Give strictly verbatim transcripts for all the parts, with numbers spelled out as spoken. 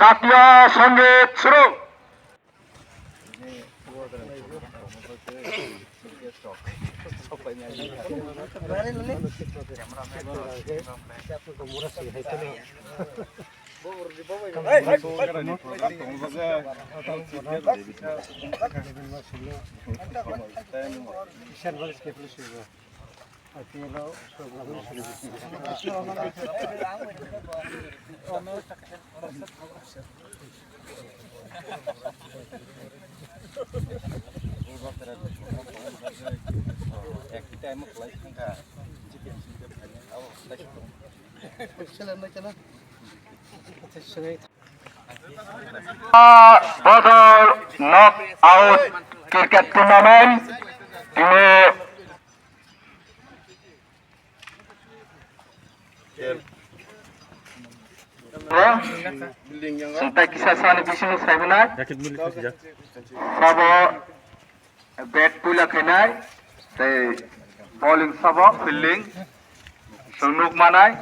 জাতীয় সঙ্গীত শুরু। Bodol knockout cricket tournament tini Swnta kisa sani bisingo saimanai. Sabo bat puila khainai, tei bowling sabo fielding. Chwng nuk manai.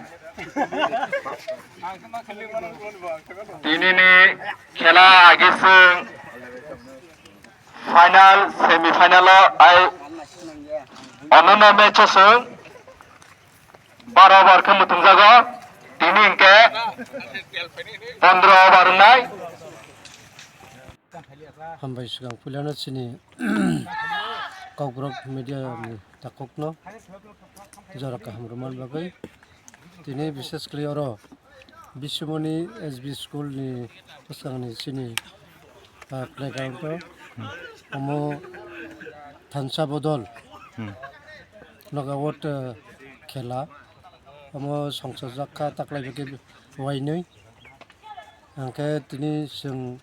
Tinini khela age chwng final, semi final o ai onono match o chwng baro over khe muthungjago. Tini hinkhe pondro over wngnai. Hambai swkang puilano chini Kokborok media ni takhukno jora kaham rwmani bagwi. Tini bises khlai oro Bisimoni S B school ni bwskangni chini, ah, playground o omo thansa bodol Hmm. knockout, ah, khela omo songchajak kha taklai bagwi wainwi. Hwnkhe tini chwng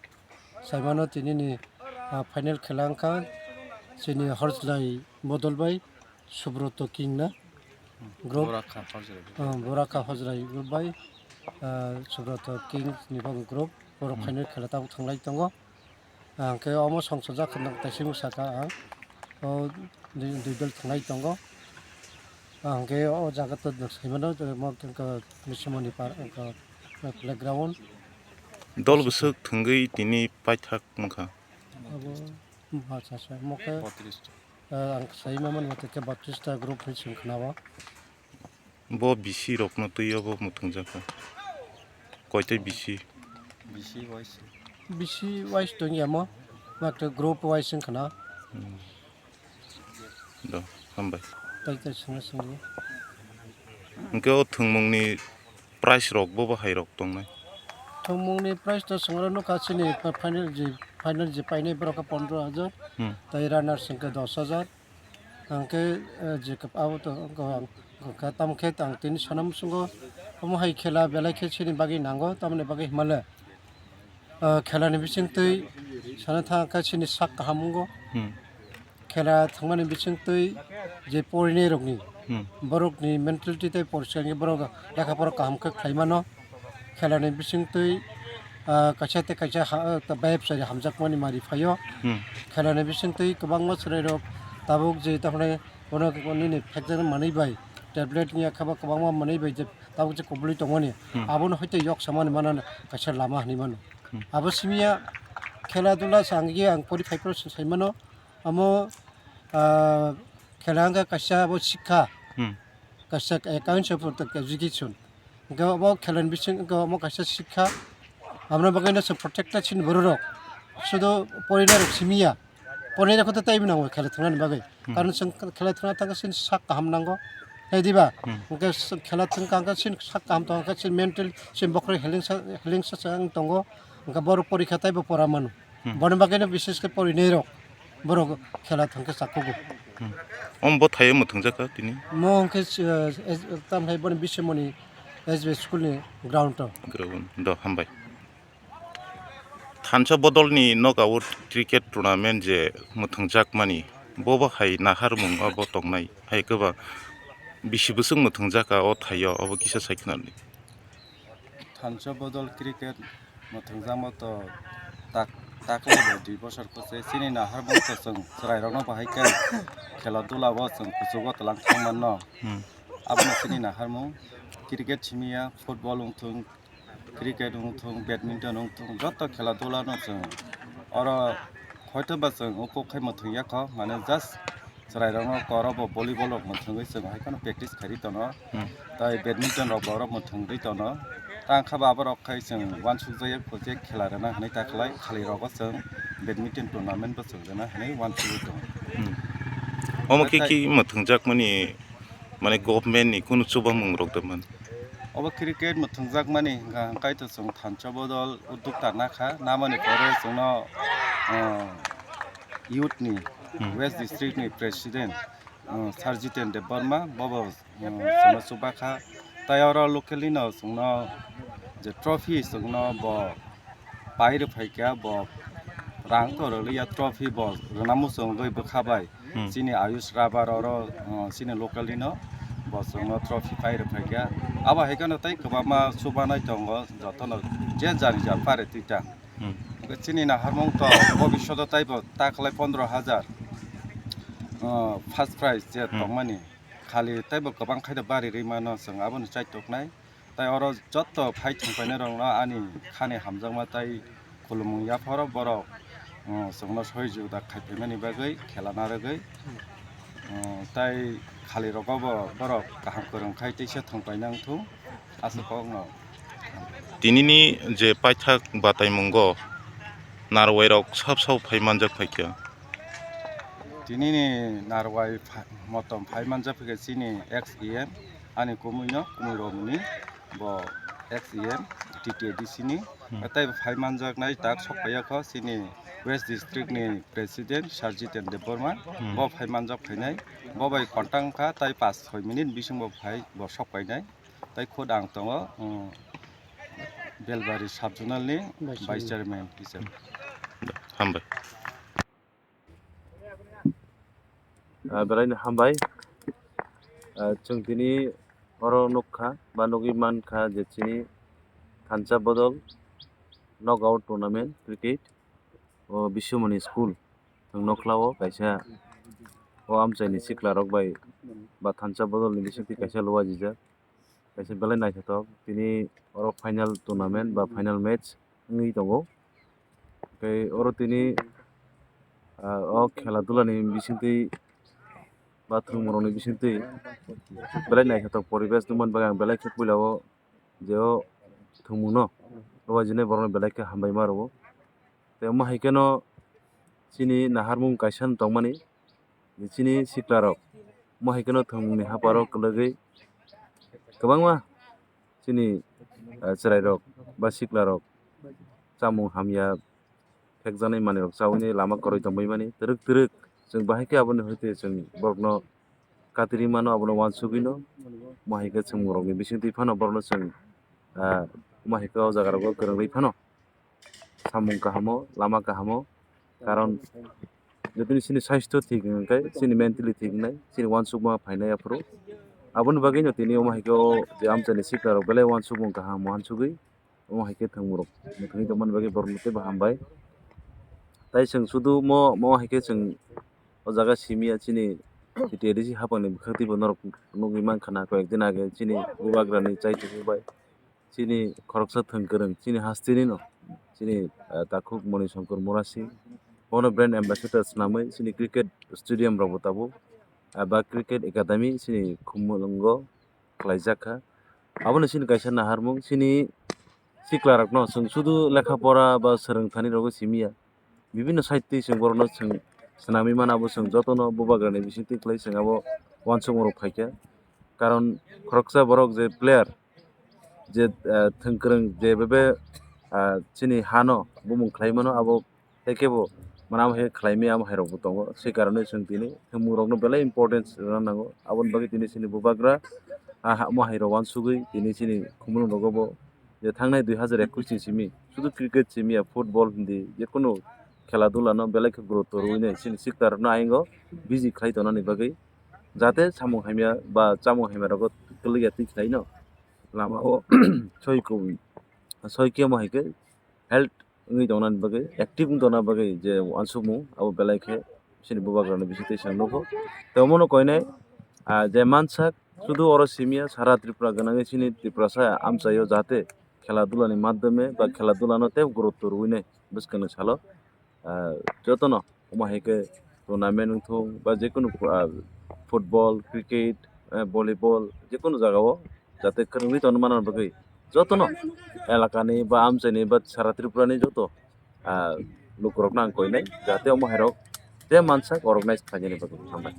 saimano tinini, ah, final khela wngkha chini Horjlai bodol bai Subroto King na group. Borakha Hojrai. Ah, Borakha Hojrai group bai, ah, Subroto King ni bo group. Borok Hmm. final khela tabuk thanglai tongo. Ah, hwnkhe omo songchajak khwna taisimo saka ang. O dui, dui dol thanglai tongo. Ah, hwnkhe o jaga to saimano, mo khe Bisimoni par, wngkha playground. Dol bwswk thwngwi tini paithak wngkha. Abo, hmm, acha, acha, mo khe, ah, ang sai ma mani mate khe baptista group hinwi chwng khna o. Bo bisi rokno twi obo muthungjak kha. Koitwi bisi? Bisi wise. Bisi wise tong ya mo. Makte group wise wng khna. Hmm. Do, hambai. Tai tai swngo swngo. Hwnkhe o thwngmungni price rok bo bahai rok tongnai? Thwngmungni price to swngo nukha chini final je, final je painai borok khe pondro hajar. Hmm. Tai runners hwnkhe dos hajar. Ang khe, eh, je kap-, abo to, ang khe, tamo khe ang tini sana muchungo, omo hai khela belai khe chini bagwi nango, tamoni bagwi himale, eh, khela ni bisingtwi sana thang khe chini sak kaham wngo. Hmm. Khela thangmani bisingtwi je porinai rokni, Hmm. borokni mentality tei porisa ni borok lekha pora kaham khe khlai mano. Khelani bisingtwi, ah, kaisa tei kaisa ha, ah, bayapsari hamjakmani mari phaio. Hmm. Khelani bisingtwi kwbangma chwrairok tabuk je tamhinai bono nini phekjaknai manwi bai, tablet wngya khe bo kwbangma manwi bai je tabuk je kubulwi tongmani, Hmm. abono hwnkhe yok samani mano kaisa lama hinwi mano. Hmm. Abo simiya khela dula se ang ye ang pori phai phuru se sai mano. Amo, ah, khela wngkha kaisa abo sikha, Hmm. kaisa accounts of education. Hwnkhe obo khelani bising wngkha omo kaisa sikha. Aboni bagwino chwng protected chini bororok. Sudu porinai rok simiya. Porinai rok khe tei nango khela thwngnani bagwi. Hmm. Karon chwng khela thwngna thangkhe chini sak kaham nango. Hai diba? Hmm. Hwnkhe chwng khela thwngkha hwnkhe chini sak kaham tongo, hwnkhe chini mental, chini bokhorok helengsa, helengsa se wng tongo. Hwnkhe borok porikha teibo pora mano. Hmm. Boni bagwino bises khe porinai rok borok khela thangkhe chakugo. Hmm. Omo bo thaio mwthangjakha tini? Mo hwnkhe, eh, eh, tamthai boni Bisimoni S B school ni ground o. Ground do, hambai. Thansa bodolni knockout cricket tournament je mwthangjakmani, bo bo hai naharmung abo tongnai, hai kwbang bisi bwswk mwthangjakha o thaio, obo kisa sai khwnadi. Thansa bodol cricket mwthangjakma to tak takhwlai bai dui bosor kose chini naharmung to chwng chwrairokno bahai khe khela dula o chwng kuchugo twlang thangmanno. Hmm. Abono chini naharmung cricket simiya, football wngthung, cricket wngthung, badminton wngthung, joto khela dula no chwng oro hoito ba chwng ukuk khai mwthwng ya kho, mane just chwrairokno koro bo volleyball rok mwthwngwi chwng hai kheno practice khairi tono. Hmm. Tai badminton rok bo oro mwthwngwi tono. Ta wngkha ba aborok khai chwng uansukjak ya kho je khela rwna hwnwi ta khlai khali rogo chwng badminton tournament bo chwng rwna hwnwi uansugwi tongo. Hmm. Omo khe Naithai- khe mwthwngjakmani, mane, government ni kunu chubamung rok da man? Obo cricket mwthwngjakmani hwnkha hwnkhe to chwng thansa bodol uddokta nakha, namani pore chwngno, ah, youth ni, Hmm. West District ni president, ah, Sir Jiten Debbarma, bobo, ah, chwngno chubakha. Tai oro locally no chwngno je trophy chwngno bo pai rwphai kha, bo rang to rwliya, trophy bo rwna muchungwi bwkha bai. Hmm. Chini Ayush Rabar oro, uh, chini local ni no bo chwngno trophy pai rwphai kha. Abo hai kheno tei kwbangma chubanai tongo, jotono je jani ja pare twi ta. Hmm. Chini naharmung to bobishoto taibo ta khlai pondro hajar, uh, first prize je Hmm. tongmani. Khali taibo kwbang khai da bari rwi mano, chwng abono chai toknai. Tai oro jotto phai thwngpainai rokno ani khani hamjakma tai khulumung yapharo borok, um, chwngno soi juda khai phaimani bagwi khela narwgwi, um, tai khali rogo bo borok kaham kwrwng khai teisa thwngpaina wngthung aswk kokno. Tinini je paithak bataimungo narwai rok sab sab phai manjak phaikha. Tinini narwai pha-, motom phai manjak phaikha chini ex E M. Ani kumuino, kumui romni bo ex E M, T T A D C ni. Hmm. Tei bo phai manjaknai tak sok phaiya kho chini West District ni President Sir Jiten Debbarma. Hmm. Bo phai manjak phainai. Bo bai contact kha tai paanch soi minute bising bo phai bo sok phainai. Tai khud ang tongo, um, Belbari Sub Zonal ni Vice Vice Chairman. Chairman hisab. Hambai. Ah, belaino hambai. Ah, chwng tini oro nukha ba nugwi mankha je chini thansa bodol knockout tournament cricket o Biswamoni school chwng nokla o kaisa o amchaini sikla rok bai ba thansa bodol ni bisingtwi kaisa luajijak. Kaisa belai naithothok, tini oro final tournament ba final match wngwi tongo. Tei oro tini, ah, o khela dula ni bisingtwi ba thwngmung rok ni bisingtwi belai naithothok poribesh nukmani bagwi ang belai khe puila o je o thwngmung no rwbaijinai borok no belai khe hambai ma rwo. Tei omo hai kheno chini naharmung kaisa no tongmani, chini sikla rok omo hai kheno thwngmung ni haparo kwlwgwi kwbangma chini, ah, chwrai rok ba sikla rok chamung hamya phekjaknai manwi rok chaui lama kwrwi tongbai mani twrwk twrwk chwng bahai khe aboni hoite chwng borok no katirwi mano, abono uansugwi no omo hai khe chwng borok ni bisingtwi phano borok no chwng, ah, omo hai khe o jaga rogo kwrwngwi phano. Samung kahamo, lama kahamo, karon jotoni chini saisto thik hwnkhe chini mentally thik wngnai, chini uansukma phainai aphuru. Aboni bagwino tini omo hai khe o je amchaini sikla rok belai uansukmung kaham uansugwi omo hai khe thwngmung rok mwthangwi tongmani bagwi borokno teibo hambai. Tai chwng sudu mo, mo hai khe chwng o jaga simiya chini T T A D C hapangni bwkhaktwibo norok nugwi mankha na, koyek din age chini bubagrani chai tongmung bai. Chini khoroksa thwng kwrwng, chini hasteni no, chini, ah, takhuk Moni Shankar Murasi, bono brand ambassador swnamwi chini cricket stadium rokbo tabuk, ah, ba cricket academy chini Khumulwngo khlaijak kha. Abono chini kaisa naharmung, chini sikla rokno chwng sudu lekha pora ba swrwng thani rogwi simiya. Bibinno side twi chwng borokno chwng swnamwi mano, abo chwng jotono bubagrani bisingtwi khlai chwng abo uansukmung rok phaikha. Karon khoroksa borok je player, je, ah, thwngkwrwng je bebe, ah, chini hano bumung khlai mano, abo tei kebo mane amo hai khlai maya, amo hai rokbo tongo. Se karone chwng tini thwngmung rokno belai importance rwna nango. Aboni bagwi tini chini bubagra, ah, omo hai rok uansugwi tini chini Khumulwng rogo bo je thangnai dui hazar ekush ni simi sudu cricket simi ya, football hindi, je kunu khela dula no belai khe gurutto rwwi nai chini sikla rokno ayang o busy khlai tongnani bagwi, jate samung hamya ba chamung hamya rogo kwlwkya twi khlai no lama o soi khe omo hai khe health wngwi tongnani bagwi, active wng tongna bagwi je uansukmung abo belai khe chini bubagrani bisingtwi chwng nukgo. Tei omono koinai, ah, je mansak sudu oro simiya sara Tripura gwnangwi chini Tiprasa amchaio jahate khela dulani madhyome ba khela dulano tei gurutto rwinai bwskangni salo, ah, jotono omo hai khe tournament wngthung ba jekunu, ah, football, cricket, eh, volleyball jekunu jagao jate kwrwngwi tongna bagwi jotono elakani ba amchaini ba sara Tripurani joto, ah, lukurokno ang koinai jate omo hairok je mansak organize khlainani bagwi. Hambai.